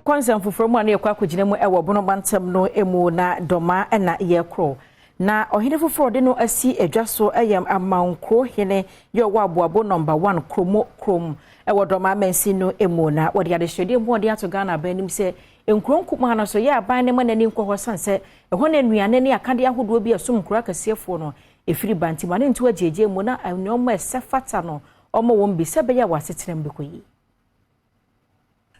Kɔ nsɛm foforɔ mu a na yɛkɔ akɔgyina mu wɔ Bono mantam no mu na Dɔmaa na yɛkorɔ. Na ɔhene foforɔ ɔde no asi adwa so yɛ Amankuro hene yɛ ɔwɔ Aboabo nɔmba 1 Kromo kurom wɔ Dɔmaa mansin no mu. Na wɔde adesrɛdeɛ mu ɔde ato Ghana aban anim sɛ nkuro nkumaa no so yɛ aban no ma n'ani nkɔ hɔ sane sɛ ɛhɔ na nnuane ne akadeɛ ahodoɔ bi a ɛsom nkuro akɛseɛfoɔ no ɛfiri ba nti ma ne nto agyegye mu na nneɛma ɛsɛ fata no ɔma wɔn bi sɛ ɛbɛyɛ a wɔn asetena mu bɛkɔ yie.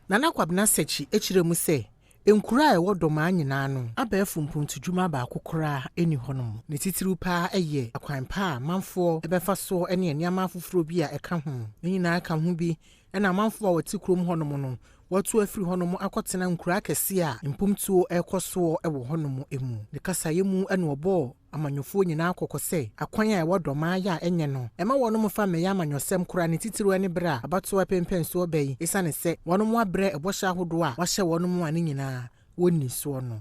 Nana Kwabena Sekyi kyerɛ mu sɛ, nkuro a ɛwɔ Dɔmaa nyinaa no, abɛɛfo mpontudwuma baako koraa nni hɔnom. Ne titiriw paa yɛ akwan pa a manfoɔ bɛfa soɔ ne nneɛma afoforɔ bi a ɛka ho. Ne nyinaa ka ho bi na amanfoɔ a wɔte kurom hɔnom no, wɔatu afiri hɔnom akɔtena nkuro akɛseɛ a mpomtuo rekɔ soɔ wɔ hɔnom mu. Ne kasaeɛ mu na ɔbɔɔ amanyɔfoɔ nyinaa kɔkɔ sɛ akwan a ɛwɔ Dɔmaa yɛ a ɛnyɛ no, ɛma wɔnom mfa mmɛyɛ amanyɔsɛm koraa ne titiriw ne berɛ a abatoɔ apɛnpɛnsoɔ ba yi esiane sɛ wɔnom abrɛ ɛbɔhyɛ ahodoɔ a wɔahyɛ wɔnom a ne nyinaa wɔnni soɔ no.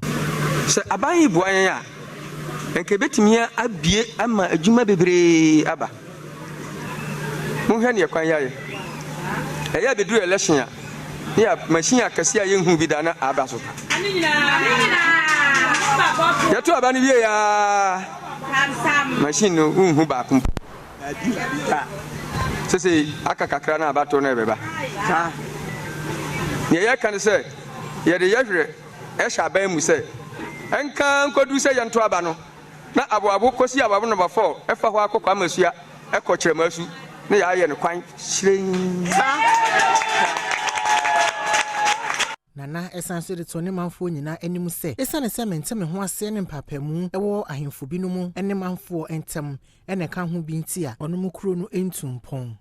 Sɛ aban yi boa yɛn a, anka ebetumi abue ama adwuma bebree aba. Monhwɛ nea kwan yi ayɛ. Ɛyɛ a ebeduru election a, ne yɛ machine akɛse a yɛnhu bi da na aba so. Yɛto aba no wie a, machine no wonhu baako mpo. Sese aka kakra na abatoɔ no ɛbɛba. Nea yɛka ne sɛ yɛde yɛhwerɛ ɛhyɛ aban mu sɛ ɛnka nkɔduru sɛ yɛnto aba no na aboabo kɔsi aboabo nɔmba 4 ɛfa hɔ akɔ Kwamasua ɛkɔ Kyerɛmasu na yɛayɛ no kwan hyerɛnn. Nana san nso de too ne manfoɔ nyinaa anim sɛ, Esiane sɛ mente me ho ase ne mpaapaemu wɔ ahemfo binom ne manfoɔ ntam na ɛka ho bi nti a ɔnom kuro no ntu mpɔn.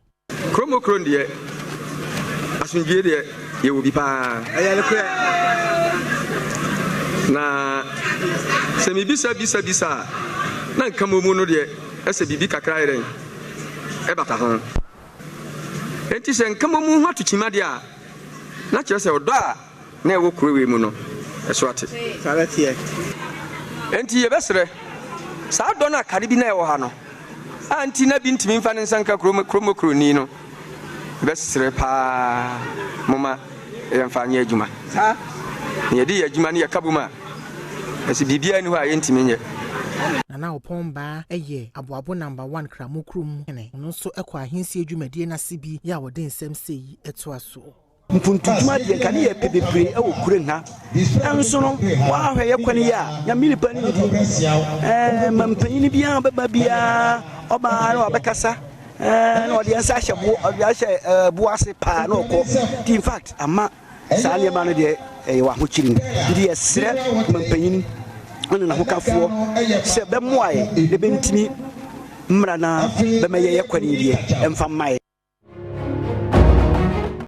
Kurom hɔ kuro no deɛ, asomdwie deɛ yɛwɔ bi paa. Ɛyɛ nokorɛ. Na sɛ mebisa bisa bisa a, na nka mmom no deɛ ɛsɛ biribi kakra yɛ dɛn? Ɛbata ho. Enti sɛ nka mmom ho ato kyima deɛ a, na kyerɛ sɛ ɔdɔ a na ɛwɔ kuro wei mu no, ɛso ate. Saa na ɛteɛ. Enti yɛbɛsrɛ, saa dɔ no a kane bi na ɛwɔ ha no, a nti na bi ntumi mfa ne nsa nka kurom kurom kuroni no, yɛbɛsrɛ paa momma yɛmfa nyɛ adwuma. Saa. Na yɛde yɛ adwuma no yɛka bom a, ɛsɛ biribiara nni hɔ a yɛntumi nyɛ. Nana Oppong Baa yɛ Aboabo Number One Kramo kurom hene. Ɔno nso kɔ ahensie dwumadie no ase bi yɛ a wɔde nsɛm sei toa soɔ. Mpuntudwuma deɛ nka ne yɛ pɛ bebree wɔ kure nha nso no wahwɛ yɛ kwan yi a nyame nipa ne ndi ɛɛ ma mpanyin biara bɛba biara ɔbaa na wabɛkasa ɛɛ na ɔde nsa ahyɛ bo ɔde ahyɛ ɛɛ bo ase paa na ɔkɔ ti in fact ama saa nneɛma no deɛ ɛyɛ wɔ ahokyere mu nti yɛsrɛ ma mpanyin ne n'ahokafoɔ sɛ bɛmmoa yɛ na bɛntumi mmra na bɛma yɛyɛ kwan yi deɛ ɛmfa mma yɛ.